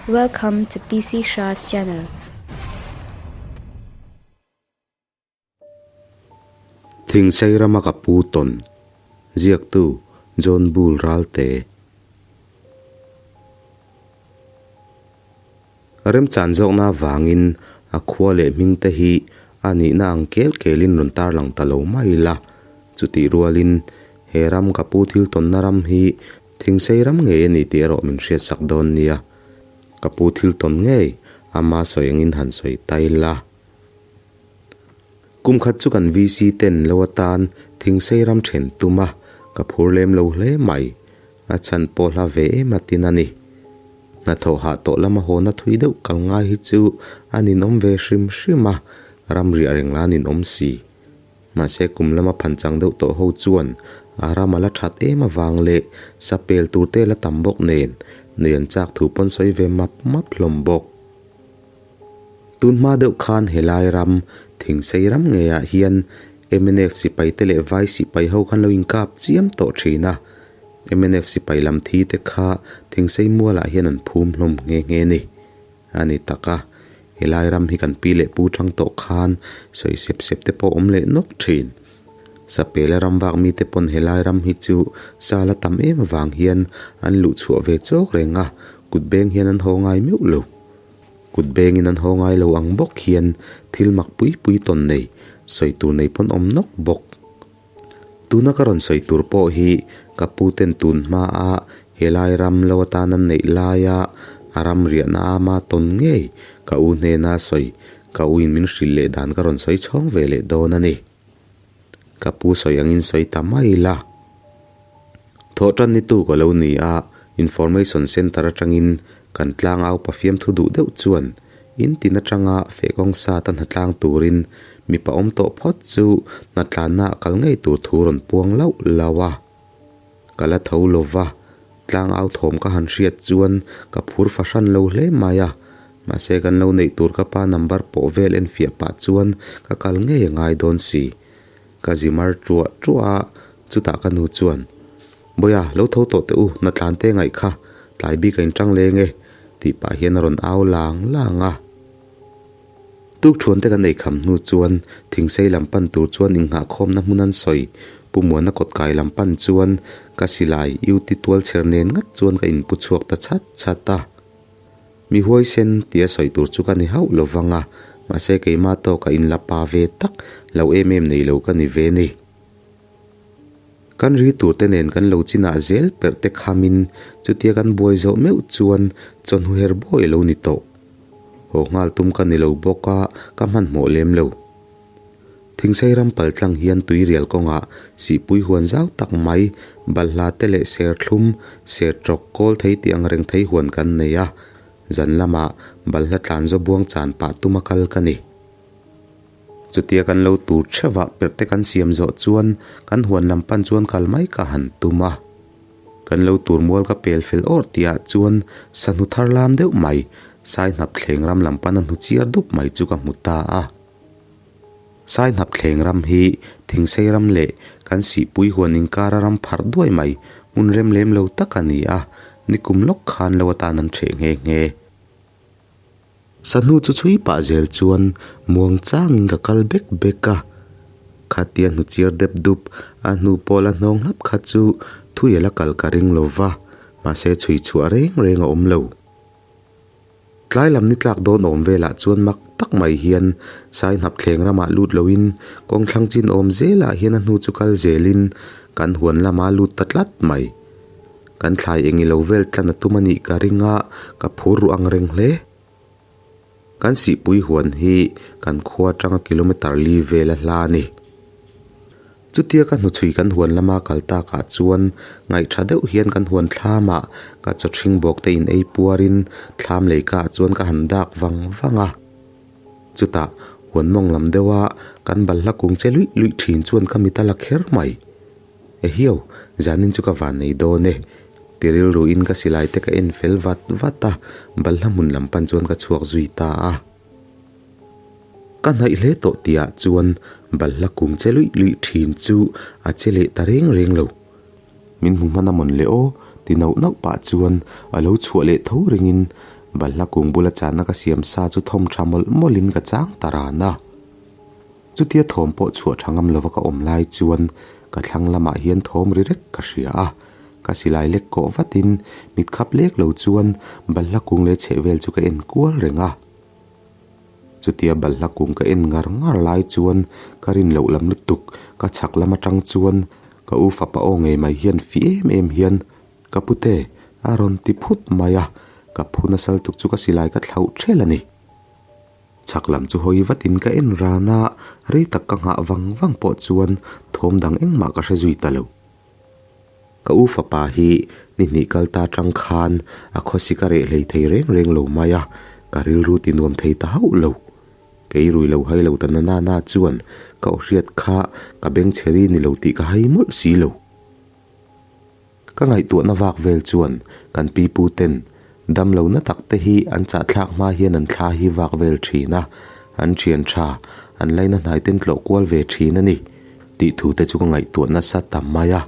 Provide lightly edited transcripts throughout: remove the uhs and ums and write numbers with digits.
Welcome to PC Shah's channel. Thingsei rama ka pu tawn, ziaktu John Bull Ralte. Remchan zawkna avangin a khua leh hmingte hi a nihna ang kel kelin rawn tarlang ta lo mai ila. Chutih rualin he ram ka pu thil tawnna ram hi thingsei ram ngei a ni tih erawh min hriatsak dawn nia. Ka pu thil tawn ngei ama sawi angin han sawi ta ila. Kum khat chu kan VC ten lo atan thingsei ram then tum a, ka phur lem lo hle mai. A chhan pawh hla ve em a tin a ni. Hnathawh hah tawh lama hawna thui deuh kal ngai hi chu a ninawm ve hrim hrim a, ram riah reng la ninawm si. Mahse kum lama phan chang deuh tawh ho chuan a ram a la that em avang leh sa pel tur te la tam bawk nen nei an chak thu pawn sawi ve map map hlawm bawk. Tun hma deuh khan helai ram Thingsei ram ngeiah hian mnf sipai te leh vai sipai ho khan lo inkap chiam tawh thin a, mnf sipai lam thi te kha Thingsei mualah hian an phum hlawm nghe nghe ni. A ni tak a, helai ram hi kan pi leh pu tang tawh khan sawi sep sep te pawh awm leh nawk thin. Sapela ram vak mite pawn helai ram hi chu sa la tam em avang hian an luh chhuah ve chawk reng a, kut beng hian an haw ngai meuh lo. Kut bengin an haw ngai lo ang bawk hian thil mak pui pui tawn nei, sawi tur nei pawn awm nawk bawk. Tuna ka rawn sawi tur pawh hi ka pu ten tun hmaa helai ram lo atan an neih laia a ram riahna ama tawn ngei ka u hnena sawi ka uin min hrilh leh dan ka rawn sawi chhawng ve leh dawn a ni. Ka pu sawi angin sawi ta mai la. Thawhtan ni tu ka lo ni a, Information Centre atangin kan tlangau pafiamthu duh deuh chuan in tin atanga fehkawng sa ta hnatlang turin mipa awm tawh phawt chu hnatlanna ah kal ngei tur thu rawn puang lauh lauh a. Ka la tho lo va, tlangau thawm ka han hriat chuan ka phur fahran lo hle mai a, mahse kan lo neih tur ka pa number pawh vel enfiah pah chuan ka kal ngei a ngai dawn si. Ka zi mar ṭuah ṭuah a, chutah ka nu chuan, Bawiha, lo tho tawh teh u, hnatlan te ngaih kha, tlai bik a inṭang leng e, tih pah hian a rawn au lang lang a. Tukṭhuan te kan ei kham hnu chuan thingsei lam pan tur chuan inghahkhawmna hmun an sawi. Pu Muana kawtkai lam pan chuan ka silai iuti tual chher nen ngat chuan ka inpu chhuak ta chhat chhat a. Mi huaisen tia sawi tur chu ka ni hauh lo vang a, mahse keimah tawkah inla pa ve tak lo em em nei lo ka ni ve ni. Kan ri tur te nen kan lo chinah zel perh te khamin chutia kan buai zawh meuh chuan chawhnu her bawi a lo ni tawh. Haw nghal tum ka ni lo bawk a, ka hmanhmawh lem lo. Thingsei ram pal tlang hian tuirial kawngah sihpui huan zau tak mai, balhla te leh serthlum, sertawk, kawl thei tih ang reng thei huan kan nei a. Zan lamah balhla tlan zaw buang chan pah tuma kal ka ni. Chutia kan lo tur theuhah perh te kan siam zawh chuan kan huan lam pan chuan kal mai ka han tum a. Kan lo tur mual ka pel fel awr tihah chuan sahnu thar lam deuh mai, sai hnap thleng ram lam pana hnu chiar dup mai chu ka hmu ta a. Sai hnap thleng ram hi Thingsei ram leh kan Sihpui huan inkara ram pharh duai mai hmun rem lem lo tak a ni a, nikum lawk khan lo atan an ṭheh nghe nghe. Sahnu chu chhui pah zel chuan muang changin ka kal bek bek a, khatia hnu chiar dep dup a hnu pawh la hnawng hlap kha chu thui a la kal ka ring lo va, mahse chhui chhuah reng reng a awm lo. Tlai lam ni tlak dawn awm velah chuan mak tak mai hian sai hnap thleng ramah lut loin kawng thlang chin awm zelah hian a hnu chu kal zelin kan huan lama lut ta tlat mai. Kan thlai eng ilo vel tlan a tum a nih ka ring a, ka phur ruh ang reng hle. Kan sihpui huan hi kan khua atanga kilometer li vel a hla a ni. Chutia ka hnuchhui kan huan lama kal takah chuan ngaihtha deuh hian kan huan thlamah ka chaw ṭhing bawk te in ei puarin thlam leikaah chuan ka han dak vang vang a. Chutah huan mawng lam deuha kan balhla kung che luih luih ṭhin chuan ka mit a la kher mai. Ehiau, zanin chu ka van nei dawn e. Ti rilruin ka silai te ka en fel vat vat a, balhla hmun lam pan chuan ka chhuak zui ta a. Ka hnaih hle tawh tihah chuan balhla kung che luih luih thin chu a che leh ta reng reng lo. Min hmu hman a mawn le aw ti nauh nauh pah chuan a lo chhuah leh tho ringin Balhla kung bula chahna ka siam sa chu thawm tha mawlh mawlhin ka chang ta ran a. Chutia thawm pawh chhuah tha ngam lova ka awm lai chuan ka thlang lamah hian thawm ri rek ka hria a, ka silai lek kawh vatin mit khap lek lo chuan balhla kung leh chheh vel chu ka en kual reng a. Chutia balhla kung ka en ngar ngar lai chuan ka rin loh lam lutuk ka chhak lam atang chuan ka u fapa aw ngei mai hian fi em em hian ka pute a rawn ti phut mai a, ka phu nasal tuk chu ka silai ka thlauh ṭhelh a ni. Chhak lam chu hawi vatin ka en ran a, rei tak ka nghah vang vang pawh chuan thawm dang engmah ka hre zui ta lo. Ka u fapa hi ni hnih kal ta tang khan a khawsik a reh hlei thei reng reng lo mai a, ka rilru ti nuam thei ta hauh lo. Kei rui lo hai lo ta na na na chuan ka aw hriat kha ka beng chhe ri ni lo tih ka hai mawlh si lo. Ka ngaihtuahna vak vel chuan kan pi pu ten dam lo na tak te hi an chahthlak hma hian an thla hi vak vel thin a, an thian tha, an laina hnai ten tlawh kual ve thin a ni tih thu te chu ka ngaihtuah nasa ta mai a,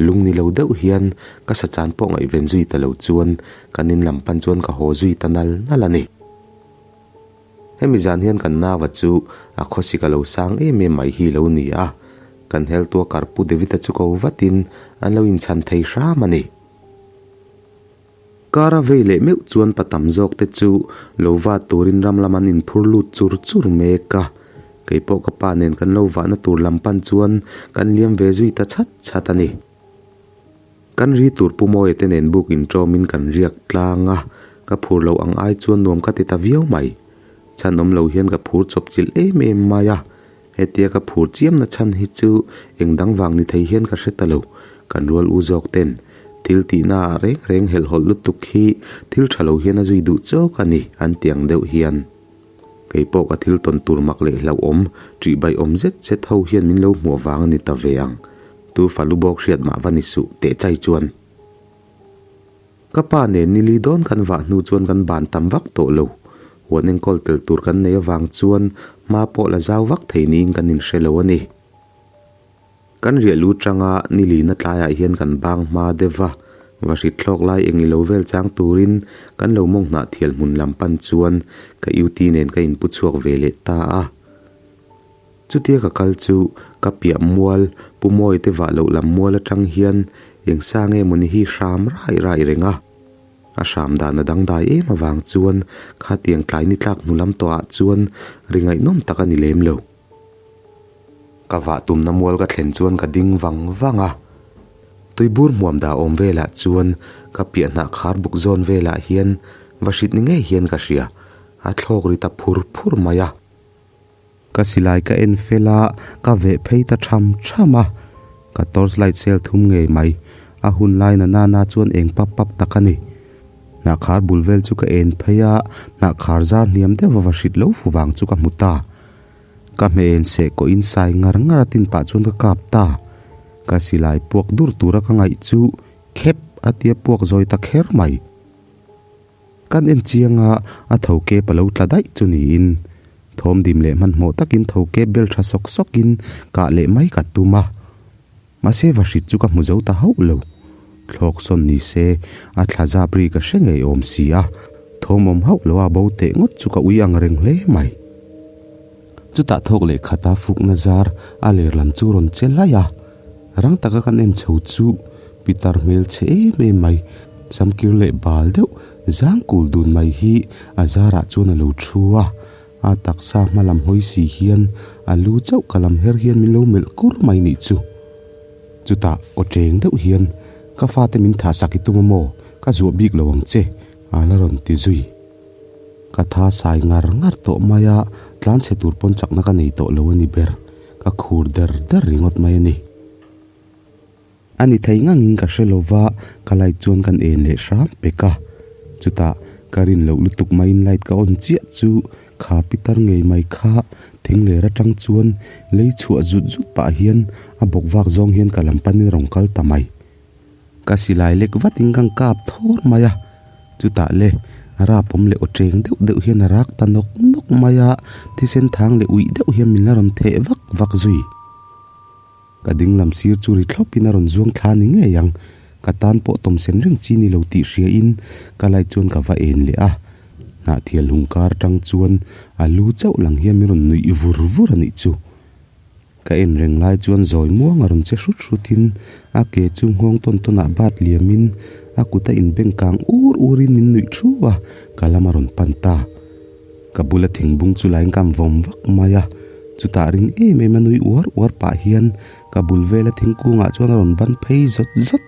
lung ni lo deuh hian ka sachan pawh ngaihven zui ta lo chuan kan in lam pan chuan ka haw zui ta nal nal a ni. Hemi zan hian kan nava chu a khawsik a lo sang em em mai hi lo ni a, kan heltua karpu David-a chu ko vatin an lo inchhan thei hram a ni. Kar a vei leh meuh chuan pa tam zawk te chu lo vat turin ram lam an inphur lut chur chur mek a, kei pawh ka pa nen kan lo vahna tur lam pan chuan kan liam ve zui ta chhat chhat a ni. Kan ri tur Pu Mawia te nen buk inṭawmin kan riak tlang a, ka phur loh ang ai chuan nuam ka ti ta viau mai. Chhan awm lo hian ka phur chawp chilh em em mai a, hetia ka phur chiamna chhan hi chu eng dang vang ni thei hian ka hre ta lo. Kan rual u zawk ten thil tihna ah reng reng helhhawlh lutuk hi thil tha lo hian a zui duh chawk a ni an ti ang deuh hian. Kei pawh ka thil tawn tur mak leh hlauhawm, ṭihbaih awm zet zet ho hian min lo hmuh avang a ni ta ve ang. Tu fa lu bawk hriat mah va ni suh teh chai chuan. Ka pa nen nili dawn kan vah hnu chuan kan ban tam vak tawh lo. Huan enkawl tel tur kan nei avang chuan hma pawh la zau vak thei niin kan inhre lo a ni. Kan riah lu tanga nilina tlaiah hian kan bang hma deuh va, va hrit thlawk lai eng ilo vel chang turin kan lo mawng hnah thial hmun lam pan chuan ka UT nen ka inpu chhuak ve leh ta a. Chutia ka kal chu ka piah mual Pu Mawi te vah loh lam mual atang hian eng sa nge mawni hi hram rai rai reng a. A hram dan a dangdai em avang chuan khatiang tlai ni tlak hnu lam tawhah chuan ri ngaihnawm tak a ni lem lo. Ka vah tumna mual ka thlen chuan ka ding vang vang a. Tuibur hmuam dah awm velah chuan ka piah hnah khar buk zawn velah hian va hrit ni ngei hian ka hria, a thlawk ri ta phur phur mai a. Ka silai ka en fel a, ka veh phei ta tham tham a. Ka torch light sel thum ngei mai. A hun lai na nana chuan eng pap pap tak a ni. Hnah khar bul vel chu ka en phei a, hnah khar zar hniam deuh va va hrit lo fu vang chu ka hmu ta. Ka hmeh en seh kawh in sai ngar ngar a tin pah chuan ka kap ta. Ka silai puak dur tura ka ngaih chu khep a tia puak zawi ta kher mai. Kan en chiang a, a tho kep a lo tla daih chu niin. Thawm dim leh hmanhmawh takin tho kep bel tha sawk sawkin kah leh mai ka tum a. Mahse vahrit chu ka hmu zo ta hauh lo. Thlawk sawn ni se, a thla zap ri ka hre ngei awm si a, thawm awm hauh lo a bo teh ngawt chu ka ui ang reng hle mai. Chutah thawk leh khata fukna zar a ler lam chu rawn che hlaih a, rang taka kan en chho chu pitar hmel chhe em em mai, samkir leh bal deuh zang kul dun mai hi a zarah chuan a lo thu a, a taksa hma lam hawi si hian a lu chauh ka lam her hian min lo melh kur mai nih chu. Chutah aw cheng deuh hian ka fate min thah sak i tum a maw, ka zuah bik lo ang che a la rawn ti zui. Ka tha sai ngar ngar tawh mai a, tlan chhe tur pawn chakna ka nei tawh lo a ni ber. Ka khur der der ringawt mai a ni. A ni thei ngangin ka hre lo va, ka light chuan kan en leh hram pek a. Chutah ka rin loh lutuk maiin light ka on chiah chu kha pitar ngei mai kha thing ler atang chuan lei chhuah zut zut pah hian a bawk vak zawng hian ka lam panin a rawn kal ta mai. Ka silai lek vatin ka kap thawr mai a, chutah le rap awm leh aw cheng deuh deuh hian a rak ta nawk nawk mai a, thisen thang leh uih deuh hian min la rawn theh vak vak zui. Ka ding lam sir chu ri thlawpin a rawn zuang thla ni ngei ang, ka tan pawh tawm sen reng chi ni lo tih hriain ka light chuan ka va en leh a. Hnahthial hung kar atang chuan a lu chauh lang hian min rawn nuih vur vur a nih chu. Ka en reng lai chuan zawi muang a rawn che hrut hrut in a ke chu nghawng tawn tawn ah bat liam in a kut a inbeng kang ur ur in min nuih thu a, ka lam a rawn pan ta. Ka bula thingbung chu lain ka vawm vak mai a, chutah ring em em a nui uar uar pah hian ka bul vela thingkung ah chuan a rawn ban phei zawt zawt.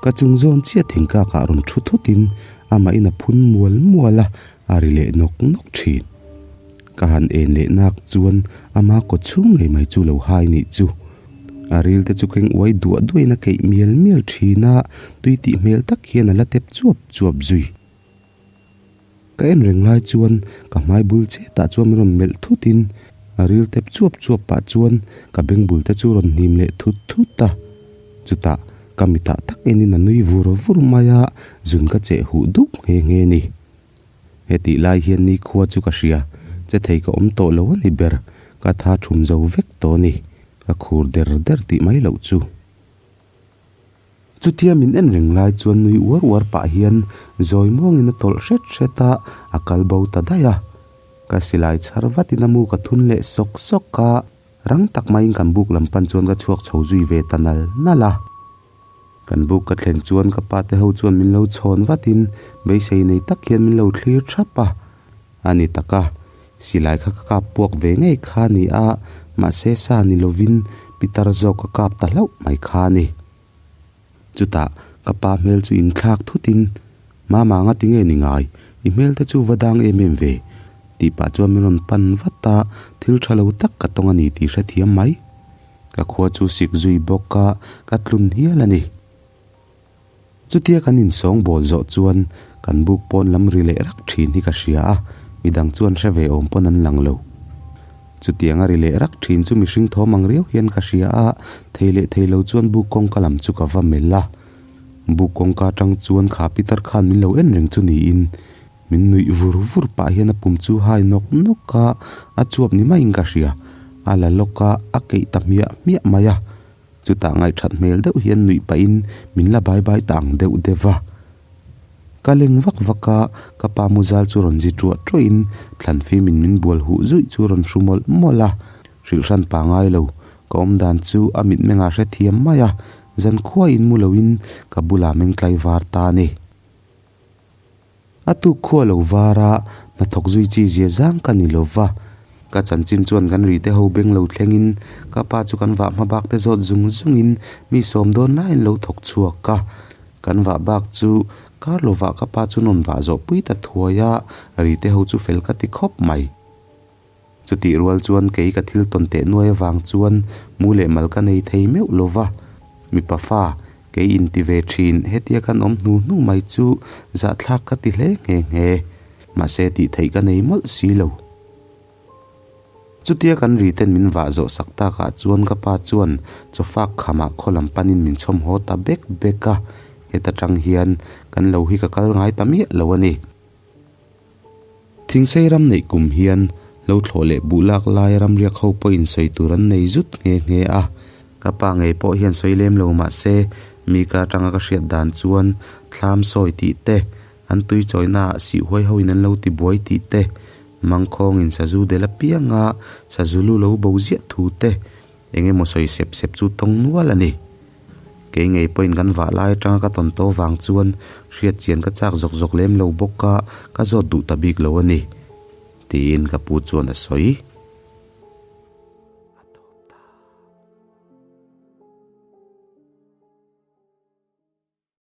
Ka chung zawn chiah thingkak ah rawn thu thut in amah in a phun mual mual a, a ri leh nawk nawk thin. Ka han en leh nak chuan ama kaw chhung ngei mai chu lo hai nih chu. A ril te chu keng uai duah duah in a keih mial mial thin a, tui tih hmel tak hian a la tep chuap chuap zui. Ka en reng lai chuan ka hmai bul chetah chuan min rawn melh thut in a ril tep chuap chuap pah chuan ka beng bul te chu rawn hnim leh thut thut a. Chutah ka mitah tak enin a nui vur vur mai a, zun ka cheh huh dup nghe nghe ni. Hetih lai hian nikhua chu ka hria, che thei ka awm tawh lo a ni ber, ka tha thum zo vek tawh a ni, ka khur der der tih mai loh chu. Chutia min en reng lai chuan nui uar uar pah hian zawi muangin a tawlh hret hret a, a kal bo ta daih a. Ka silai chhar vatin a mu ka thun leh sawk sawk a, rang tak maiin kan buk lam pan chuan ka chhuak chho zui ve ta nal nal a. Kan buk ka thlen chuan ka pa te ho chuan min lo chhawn vatin beisei nei tak hian min lo thlir thap a. A ni tak a, silai kha ka kap puak ve ngei kha a ni a, mahse sa ni lovin pitar zawk ka kap ta hlauh mai kha a ni. Chutah ka pa hmel chu inthlak thutin, Mama nga tinge ni ngai, i hmel te chu va dang em em ve, tih pah chuan min rawn pan vat a, thil tha lo tak ka tawng a ni tih hrethiam mai. Ka khua chu sik zui bawk a, ka tlun hial a ni. Chutia kan insawng bawl zawh chuan kan buk pawn lam ri leh rak thin hi ka hria a, midang chuan hre ve awm pawn an lang lo. Chutianga ri leh rak thin chu mihring thawm ang riau hian ka hria a, thei leh thei lo chuan buk kawngka lam chu ka va melh a. Buk kawngka atang chuan kha Peter khan min lo en reng chu niin min nuih vur vur pah hian a pum chu hai nawk nawk a, a chuap ni maiin ka hria. A la lawk a, a keih ta hmiah hmiah mai a. Chutah ngaihthat hmel deuh hian nuih pahin min la bai bai ta ang deuh deuh va. Ka leng vak vak a, ka pa muzal chu rawn zi ṭuah ṭuahin thlanfimin min bual huh zuih chu rawn hru mawlh mawlh a. Hrilhhran pa ngai lo, ka awm dan chu a mitmengah hrethiam mai a, zankhuain mu loin ka bulah meng tlaivar ta a ni. A tuk khua lo var a, hnathawk zui chi zia zang ka ni lo va. Ka chanchin chuan kan ri te ho beng lo thlengin ka pa chu kan vah hma bak te zawt zung zungin mi sawm dawn laiin lo thawk chhuak a. Kan vah bak chu kar lovah ka pa chu nawn vah zawh pui ta thuai a, ri te ho chu fel ka ti khawp mai. Chutih rual chuan kei ka thil tawn teh nuai avang chuan mu leh mal ka nei thei meuh lo va, mipa fa kei inti ve thin hetia kan awm hnu hnu mai chu zahthlak ka ti hle nghe nghe, mahse tih theih ka nei mawlh si lo. Chutia kan ri ten min vah zawh sak takah chuan ka pa chuan chawfak khamah khaw lam panin min chhawm haw ta bek bek a, heta tang hian kan lo hi ka kal ngai ta miah lo a ni. Thingsei ram neih kum hian lo thlawh leh buh lak lai ramriak ho pawhin sawi tur an nei zut nghe nghe a. Ka pa ngei pawh hian sawi lem lo mah se, mi ka atanga ka hriat dan chuan thlam sawi tih te, an tui chawina ah sih huai ho in an lo ti buai tih te, mangkhawngin sazu del apianga sazu lu lo bo ziah thu te, Eng emaw sawi sep sep chu tawng nual a ni. Kei ngei pawhin kan vah lai atanga ka tawn tawh vang chuan hriat chian ka chak zawk zawk lem lo bawk a, ka zawt duh ta bik lo a ni, tiin ka pu chuan a sawi.